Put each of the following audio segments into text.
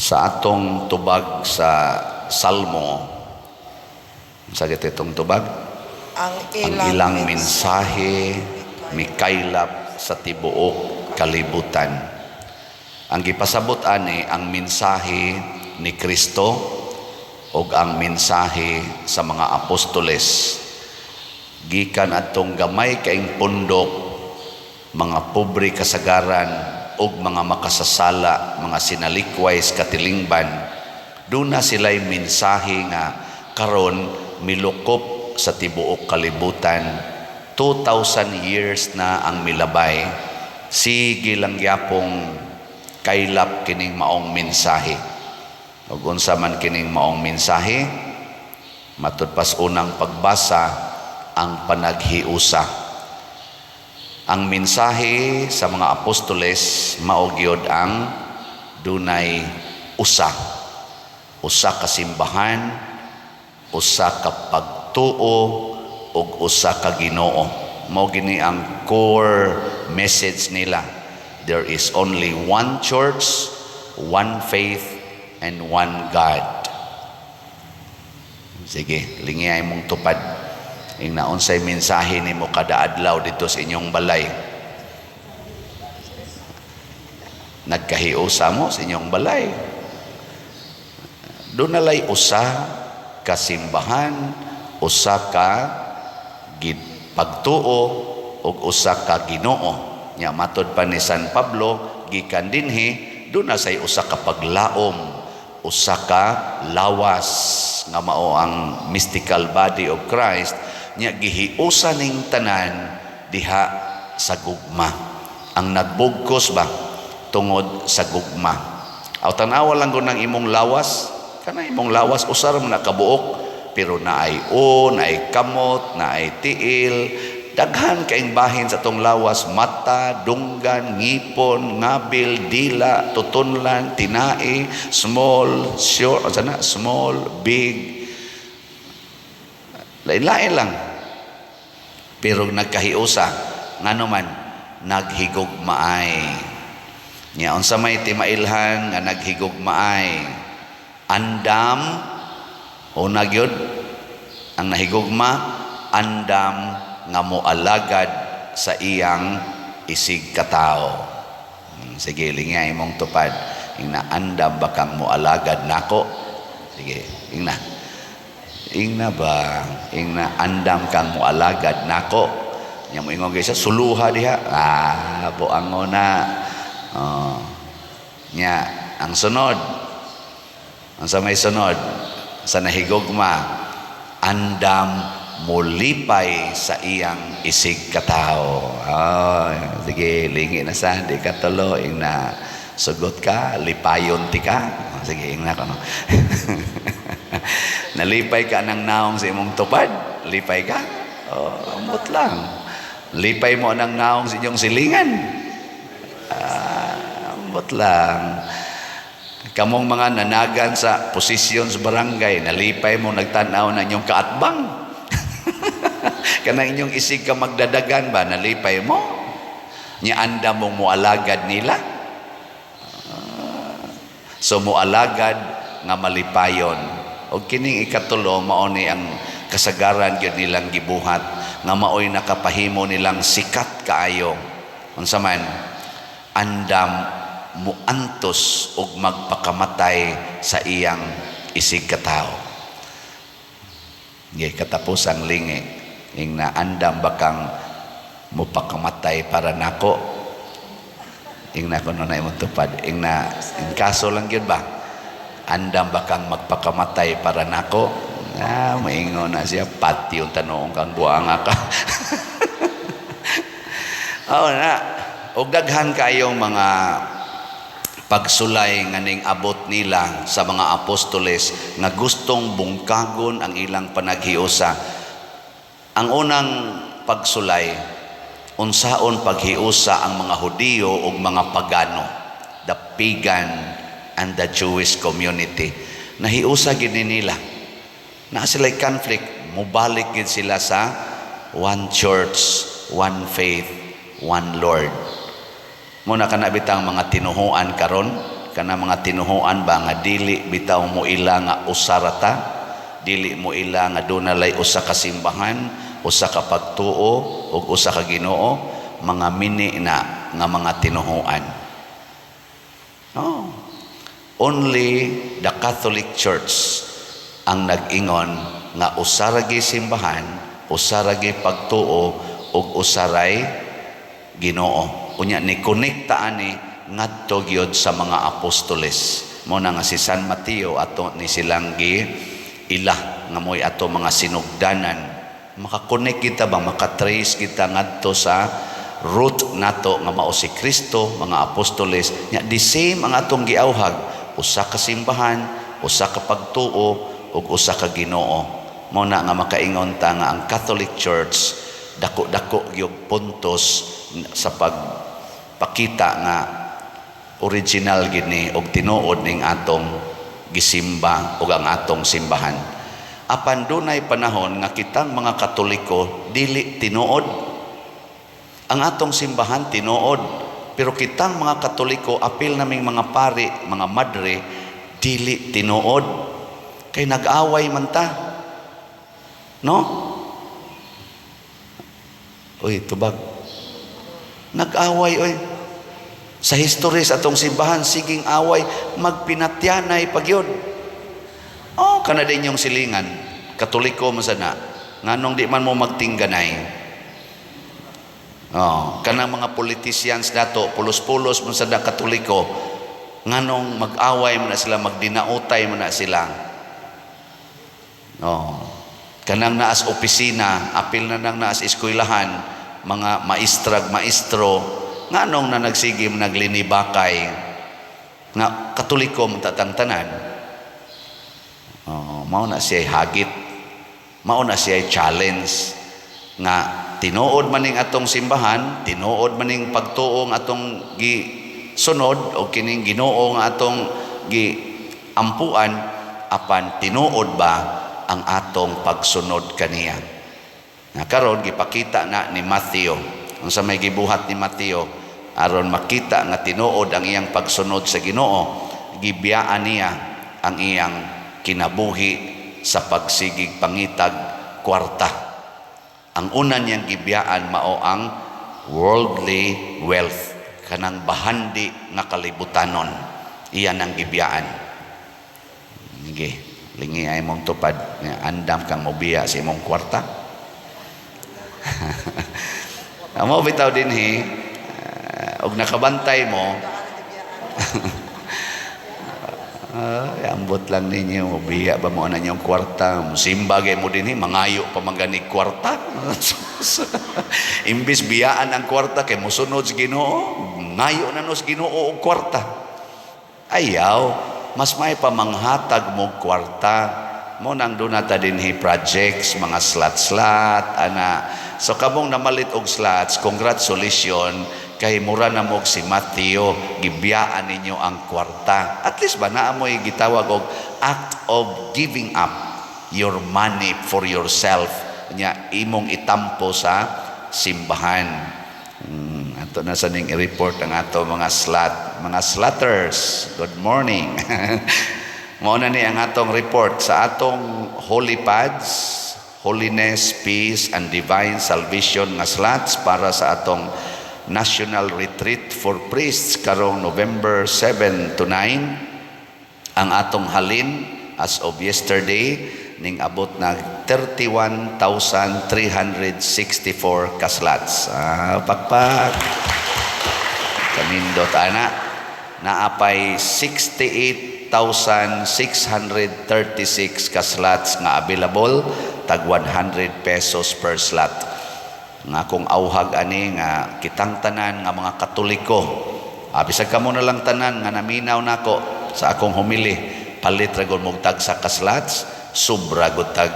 Sa atong tubag sa Salmo, sa itong tubag, Ang ang ilang, ilang mensahe mikaylap sa tibuok kalibutan. Ang gipasabot ani, ang mensahe ni Kristo ug ang mensahe sa mga apostoles. Gikan adtong gamay kaing pundok, mga pobre kasagaran ug mga makasasala, mga sinalikway sa katilingban, duna sila'y mensahe nga karon milukop sa tibuok kalibutan. 2,000 years na ang milabay, sige lang gyapong kaylap kining maong mensahe. Ug unsa man kining maong mensahe? Matud pas unang pagbasa, ang panaghiusa. Ang mensahe sa mga apostoles mao gyud ang dunay usa, usa ka simbahan, usa ka pagtuo ug usa ka Ginoo. Mao gini ang core message nila. There is only one church, one faith and one God. Sige, lingiyay mong tupad. Ingna, unsay mensahe nimo kada adlaw dito sa inyong balay? Nagkahiusa mo sa inyong balay? Duna lay usa ka simbahan, usa ka pagtuo ug usa ka Ginoo. Nya matod pa ni San Pablo, gikan dinhi duna say usa ka paglaom, usa ka lawas nga mao ang mystical body of Christ. Nya gihiusa ning tanan diha sa gugma. Ang nagbugkos ba tungod sa gugma. Aw, tan-awa lang ko ng imong lawas, kana imong lawas usa ra man na kabuok, pero naay o, naay kamot, naay tiil, daghan kaing bahin sa atong lawas: mata, dunggan, ngipon, ngabil, dila, tutunlan, tinai, small, short, sana, small, big. Lain-lain lang. Pero nagkahiusa, ngano man, naghigugmaay. Nya unsa may timailhan nga naghigugmaay? Andam, una gyud ang nahigugma, andam nga moalagad sa iyang isig katawo. Sige, lingya imong tupad. Ingna, andam ba kang moalagad nako? Sige, ingna. Ingna ba? Ingna, andam kang moalagad nako? Nya moingon gyud sa suluha diha. Ah, buango na. Oh. Nya, ang sunod. Ang sa may sunod sa nahigugma, andam mulipay sa iyang isig katawo. Oh, sige, lingi na sa di katulo, ingna, sugot ka, lipayon ti ka. Oh, sige, ingna ko, no? Nalipay ka ng naong sa imong tupad? Lipay ka? Oh, ambot lang. Lipay mo ng naong sa inyong silingan? Ah, ambot lang. Kamong mga nanagan sa posisyon sa barangay, nalipay mo nagtanaw na inyong kaatbang? Kanang inyong isig ka magdadagan ba, nalipay mo? Nya anda mong mualagad nila? Ah, so mualagad nga malipayon. O kining ikatulo, mao ni ang kasagaran gyud nilang gibuhat nga maoy nakapahimo nilang sikat kaayo. Unsa man? Andam muantos ug magpakamatay sa iyang isig katawo. Ngay katapusang lingi. Ingna, andam ba kang mupakamatay para nako? Ingna kuno na imong tupad. Ingna, in kaso lang gyud ba? Andam ba kang magpakamatay para nako? Ah, maingon na siya, pati yung tanong kang buanga ka. Oh, na. Og daghan kayong mga pagsulay nga ning abot nila sa mga apostoles nga gustong bungkagon ang ilang panaghiusa. Ang unang pagsulay, unsaon paghiusa ang mga Hudiyo ug mga pagano, the pagan and the Jewish community. Nahiusa gid ni nila. Naa sila'y conflict, mubalik gid sila sa one church, one faith, one Lord. Muna kana bitang mga tinuhuan karon, Kana mga tinuhuan ba nga dili bitaw mo ila nga usarata, dili mo ila nga dunalay usa ka simbahan, usa ka pagtuo ug usa ka Ginoo, mga mini na nga mga tinuhuan. Oh. Only the Catholic Church ang nag-ingon nga usa ra gyud simbahan, usa ra gyud pagtuo ug usa ray Ginoo. Unya ni konekta ani ngadto gyud sa mga apostoles. Mo na nga si San Mateo ato ni silang gi ila nga mo'y ato mga sinugdanan. Makakonek kita ba, makatrace kita ngadto sa root nato nga mao si Kristo, mga apostoles. Nya the same ang atong giawhag, usa ka simbahan, usa ka pagtuo ug usa ka Ginoo. Mo na nga makaingon ta nga ang Catholic Church dako-dako gyud puntos sa pagpakita nga original gini og tinuod ning atong gisimba ug ang atong simbahan. Apan dunay panahon nga kitang mga Katoliko dili tinuod. Ang atong simbahan tinuod, pero kitang mga Katoliko, apil naming mga pari, mga madre, dili tinuod. Kay nag-away man ta. No? Uy, tubag. Nag-away, oy. Sa history sa atong simbahan, siging away, magpinatyanay pagyod. Oh, kana din yung silingan. Katoliko man sana. Nganong di man mo magtingganay? Oh, kanang mga politicians nato, pulos-pulos man sa Katoliko, nganong mag-away man na sila, magdinautay man na sila? Oh, kanang naas opisina, apil na nang naas eskwelahan, mga maestrag maestro, nganong na nagsige naglinibakay nga Katoliko man tatang tanan? Oh, mao na siya hagit. Mao na siya challenge nga tinuod maning atong simbahan, tinuod maning pagtuo nga atong gi sunod o kining Ginoo nga atong gi ampuan, apan tinuod ba ang atong pagsunod kaniya? Na karon gipakita na ni Matthew. Unsa may gibuhat ni Matthew aron makita nga tinuod ang iyang pagsunod sa Ginoo? Gibiyaan niya ang iyang kinabuhi sa pagsigig pangitag kwarta. Ang una niyang gibiyaan mao ang worldly wealth, kanang bahandi nga kalibutanon. Iyan ang gibiyaan. Sige, lingi ay mong tupad, andam kang mobiya sa imong kwarta. Amo bitaw dinhi og nakabantay mo. Ay, ambot lang ninyo, biya ba mo na inyong kwarta? Simba gay mo dinhi, mangayo pa man ganig kwarta. Imbis biyaan ang kwarta kay mosunod sa Ginoo, ngayo na no sa Ginoo og kwarta. Ayaw, mas may pa manghatag mo kwarta. Mo nang doon nata dinhi projects, mga slot-slot, ana. So kamong namalit og slots, congratulations, kay mura na mo si Matthew, gibiyaan ninyo ang kwarta. At least ba naa mo'y gitawag og act of giving up your money for yourself nya imong itampo sa simbahan. Ato na sa ning i-report ang ato mga slot, mga slotters. Good morning. Mao na ni ang atong report sa atong Holy Pads, Holiness, Peace, and Divine Salvation nga slots para sa atong National Retreat for Priests karong November 7 to 9. Ang atong halin as of yesterday ning abot na 31,364 ka slots. Ah, pakpak. Kanindot ana. Naapay 68,636 ka slots nga available, tag 100 pesos per slot. Nga kung auhag ani nga kitang tanan nga mga Katoliko, bisag kamo na lang tanan nga naminaw nako sa akong homily, palit ra gud mog tagsa ka slots, sobra gud tag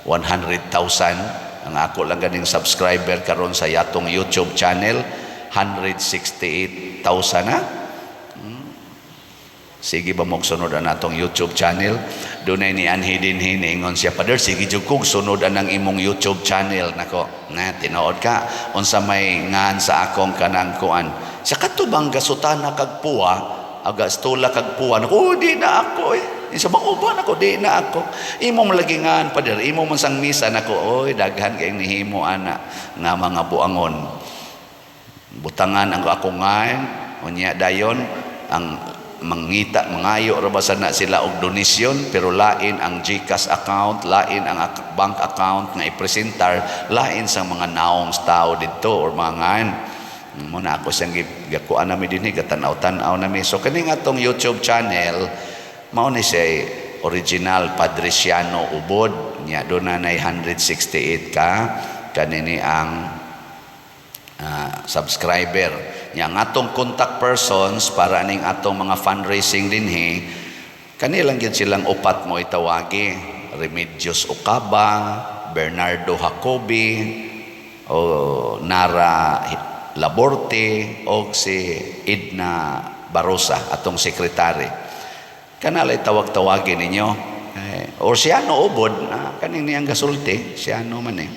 100,000. Ang ako lang ganing subscriber karon sa yatong YouTube channel, 168,000 na. Sige ba mo sunod ang atong YouTube channel? Dunay ni anhi dinhi, niingon siya, "Father, sige jud kog sunod anang imong YouTube channel." Nako, na tinuod ka. Unsa may ngan sa akong kanang kuan? Sa kato bang gasutana kag puwa? Aga stula kag puwan. Oh, di na ako eh. Sa uban ako, di na ako. Imo man lagingan, pader, imo man sang misa nako, oy, daghan kay nihimo ana nga mga buangon. Butangan ang akong ngan, unya dayon ang mangita mangayo ra ba na sila og donasyon, pero lain ang GCash account, lain ang bank account nga ipresentar, lain sa mga naong tao didto or mga ngan mo na ako siyang gakuan nami dinhi, gatanaw-tanaw nami. So kani nga atong YouTube channel, mao ni siya original Padre Siano Ubod. Nya do na 168 ka kanini ang subscriber nya. Ang atong contact persons para aning atong mga fundraising dinhi, kanilang gyud silang upat mo itawagi: Remedios Ocaba, Bernardo Jacobi o Nara Laborte o si Edna Barosa, atong sekretary. Kanalay tawag-tawagin ninyo eh, or siya no ubod kaning niyang gasulti siya no man eh.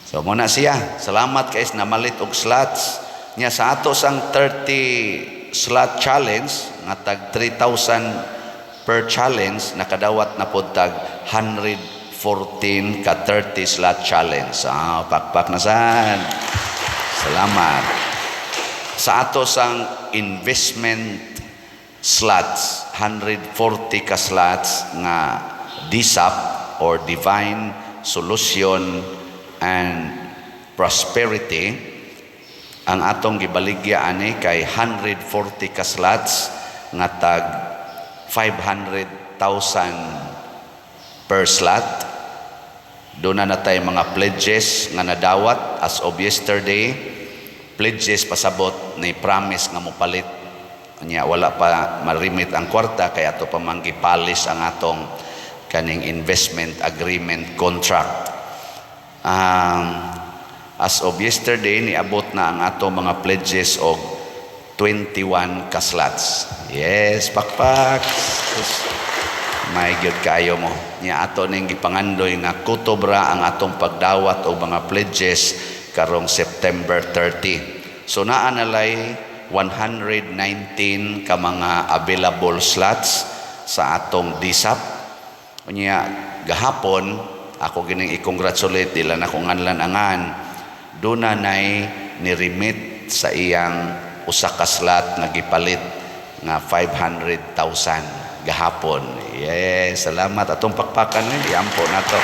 So muna siya. Salamat kay namalit og slots nya sa ato sang 30 slot challenge nga tag 3,000 per challenge. Nakadawat na pod tag 114 ka 30 slot challenge. Ah, pakpak na sad. Salamat. Sa ato sang investment slots, 140 ka slots nga DSAP or Divine Solution and Prosperity, ang atong gibaligya ani kay 140 ka slots nga tag 500,000 per slot. Doon na natay mga pledges nga nadawat as of yesterday. Pledges pasabot ni promise nga mopalit nya, wala pa marimit ang kwarta kay ato pa man gipalis ang atong kaning investment agreement contract. As of yesterday, niabot na ang ato mga pledges og 21 ka slots. Yes, pakpak. May gyud kayo mo. Nya ato ning gipangandoy nga kutobra ang atong pagdawat og mga pledges karong September 30. So naa nalay 119 ka mga available slots sa atong DSAP. Unya gahapon ako gining i-congratulate, dili na ko nganlan angan, doon nay ni-remit sa iyang usa ka slot nga gipalit nga 500,000 gahapon. Yes, salamat. Atong pakpakan eh, iampo nato.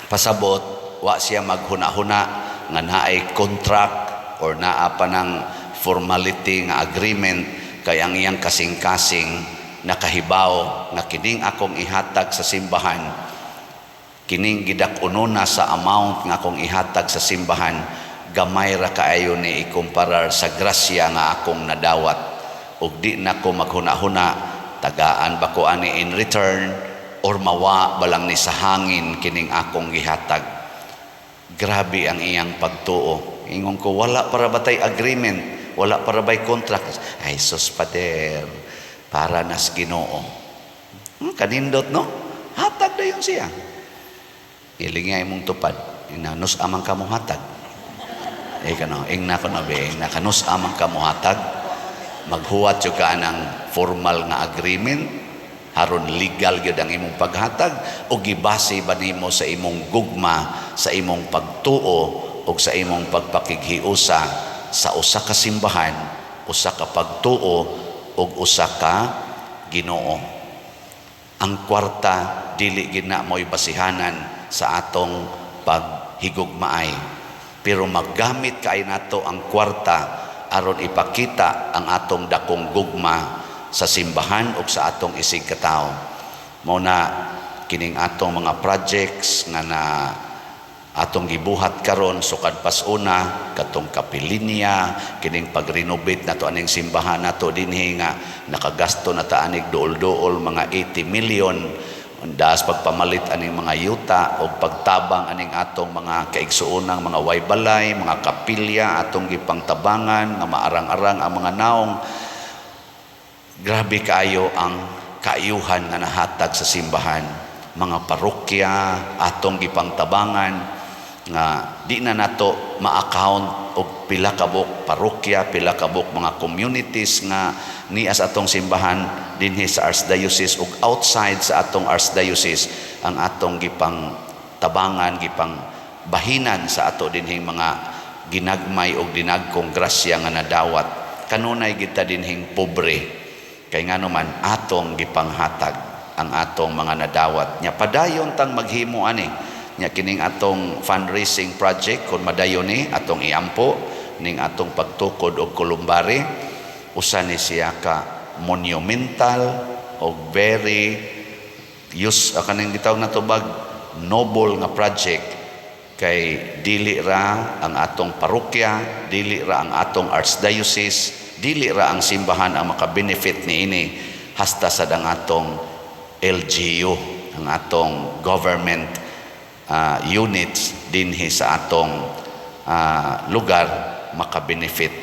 Pasabot, wa siya maghuna-huna nga naay contract or naa pa ng formality nga agreement, kay ang iyang kasing-kasing nakahibaw nga kining akong ihatag sa simbahan, kining gidak-unona sa amount nga akong ihatag sa simbahan, gamay ra kaayo ni ikumparar sa grasya nga akong nadawat ug di na ko maghuna-huna tagaan ba ko ani in return or mawa balang ni sa hangin kining akong gihatag. Grabe ang iyang pagtuo. Ingon ko, "Wala para ba tay agreement? Wala para ba'y contract?" "Ay sus, pader, para nas Ginoo." Kanindot no, hatag dayon siya. Iling nga imong tupad. Inanus amang kamuhatag. Eh kano, ingna ko na be, ingna kanus amang kamuhatag. Maghuwat jud ka ng formal nga agreement haron legal gyud ang imong paghatag, o gibase ba nimo sa imong gugma, sa imong pagtuo o sa imong pagpakighiusa sa usa ka simbahan, usa ka pagtuo ug usa ka Ginoo? Ang kwarta dili gid na mo'y basihanan sa atong paghigugmaay. Pero maggamit kay nato ang kwarta aron ipakita ang atong dakong gugma sa simbahan ug sa atong isig katawo. Mao na kining atong mga projects nga na atong gibuhat karon sukad pas una, katong kapilinya, kining pag-renovate nato aning simbahan nato dinhi nga nakagasto na ta anig duol-duol mga 80 million, das pagpamalit aning mga yuta o pagtabang aning atong mga kaigsuonang mga waybalay, mga kapilya atong gipangtabangan nga maarang-arang ang mga naong. Grabe kaayo ang kaayuhan nga nahatag sa simbahan, mga parokya atong gipangtabangan nga di na nato nato ma-account og pila ka buok parokya, pila ka buok mga communities nga niya sa atong simbahan dinhi sa Archdiocese ug outside sa atong Archdiocese ang atong gipang tabangan, gipang bahinan sa ato dinhing mga ginagmay og dinagkong grasya nga nadawat. Kanunay kita dinhing pobre kay ngano man atong gipanghatag ang atong mga nadawat. Nya padayon tang maghimo ani. Nya kining atong fundraising project, kung madayon ni atong iampo ning atong pagtukod og columbary, usa ni siya ka monumental og very use kaning gitawag nato bag noble nga project, kay dili ra ang atong parokya, dili ra ang atong Archdiocese, dili ra ang simbahan ang makabenefit niini, hasta sad ang atong LGU, ang atong government units dinhi sa atong lugar makabenefit.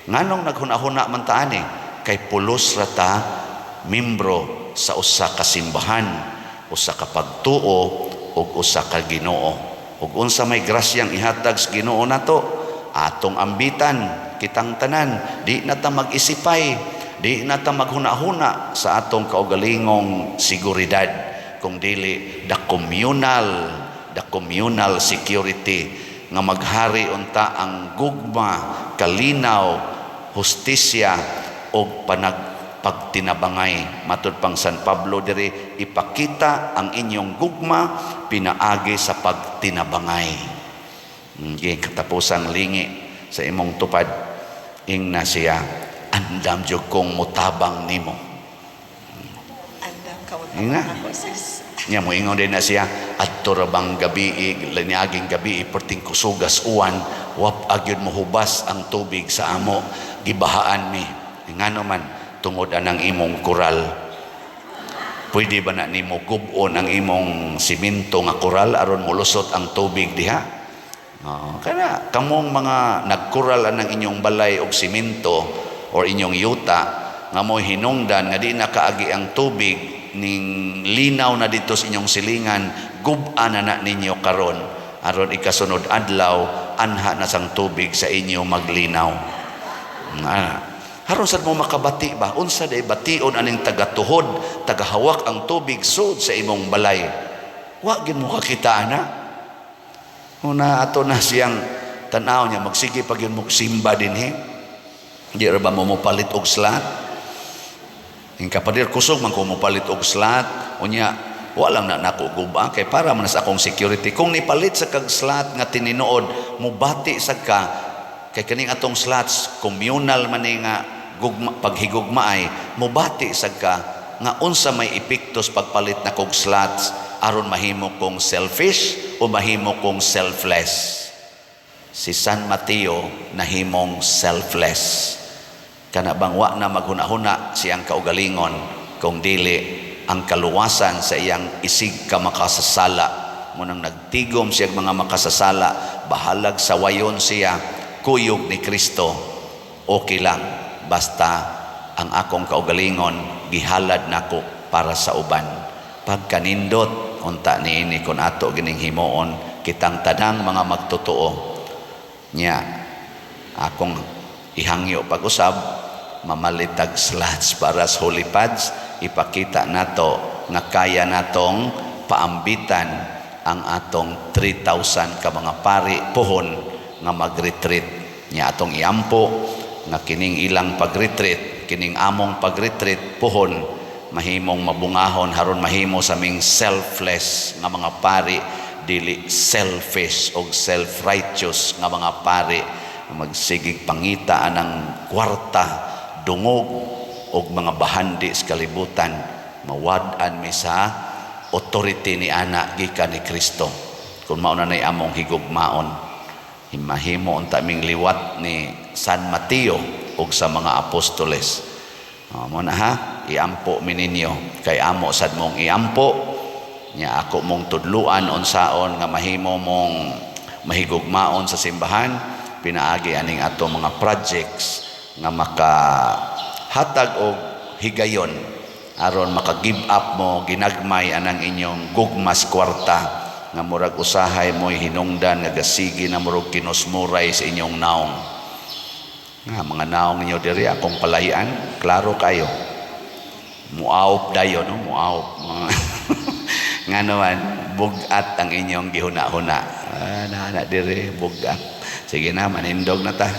Nganong naghuna-huna man ta ani? Kay pulos ra ta membro sa usa ka simbahan, usa ka pagtuo ug usa ka Ginoo. Ug unsa may grasyang ihatag sa Ginoo nato, atong ambitan kitang tanan. Di na ta mag-isipay, di na ta maghuna-huna sa atong kaugalingong seguridad, kung dili the communal security nga maghari unta ang gugma, kalinaw, hustisya og pagtinabangay. Matud pang San Pablo diri, ipakita ang inyong gugma pinaagi sa pagtinabangay. Okay, katapusang lingi sa imong tupad, ingna siya, "Andam jud kong mutabang nimo." Andam ka mo Ingna. Ako, sis. Nya mo ingon din na siya, "Adto ra bang gabi, laniaging gabi, perting kusugas uwan, wap agyud mo hubas ang tubig sa amo, gibahaan mi. Ngano man? Tungod anang imong koral. Pwede ba na nimo gub-on ang imong simento nga koral aron molusot ang tubig diha?" Oh, kana kamong mga nagkural anang inyong balay og simento or inyong yuta nga mo hinungdan nga di na kaagi ang tubig ning linaw na dito sa inyong silingan, gub-a na na ninyo karon aron ikasunod adlaw anha na sang tubig sa inyo maglinaw. Haron sad mo makabati ba? Unsa day bation aning tagatuhod, tagahawak ang tubig sud sa imong balay? Wa gid mo kakita ana. Una ato na siyang tanaw niya, magsige pag yun mo simba dinhi. Di ra ba mo mopalit og slat? Ing kapadir, kusog man ko mopalit og slat, unya wa lang na nako guba kay para man sa akong security. Kung nipalit sa kag slat nga tinuod, mubati sa ka kay kaning atong slats communal man ni nga gugma, paghigugmaay, mubati sa ka nga unsa may epektos pagpalit na kog slats aron mahimo kong selfish o mahimo kong selfless. Si San Mateo nahimong selfless. Kana bang wa na maghuna-huna siyang kaugalingon kung dili ang kaluwasan sa iyang isig ka makasasala. Munang nagtigom siya mga makasasala, bahalag sawayon siya, kuyog ni Kristo, okay lang basta ang akong kaugalingon gihalad nako para sa uban. Pagkanindot unta niini kung ato gining himuon kitang tanang mga magtotoo. Nya akong ihangyo pag-usab, mamalitag slats para sa holy pads, ipakita nato nga kaya natong paambitan ang atong 3,000 ka mga pari pohon nga mag-retreat. Nya atong iampo nga kining ilang pag-retreat, kining among pag-retreat pohon, mahimong mabungahon haron mahimo sa ming selfless nga mga pari, dili selfish o self-righteous nga mga pari magsigig pangita anang kwarta, dungog og mga bahandi sa kalibutan. Mawad-an mi sa authority ni ana gikan ni Kristo. Kung mao na nay among higugmaon, mahimo unta ming liwat ni San Mateo ug sa mga apostoles. Oh, mo na ha, iampo mi ninyo kay amo sad mong iampo. Nya ako mong tudluan unsaon nga mahimo mong mahigugmaon sa simbahan pinaagi aning ato mga projects nga makahatag og higayon aron maka-give up mo ginagmay anang inyong gugmas kwarta. nga murag usahay mo'y hinungdan nga gasigi na murag kinusmuray sa inyong naong. Nga mga naong ninyo diri, akong palayan, klaro kayo. Muawop dayon, no? Muawop. Nga naman, bugat ang inyong gihuna-huna. Ah, na diri, bugat. Sige na, manindog na ta.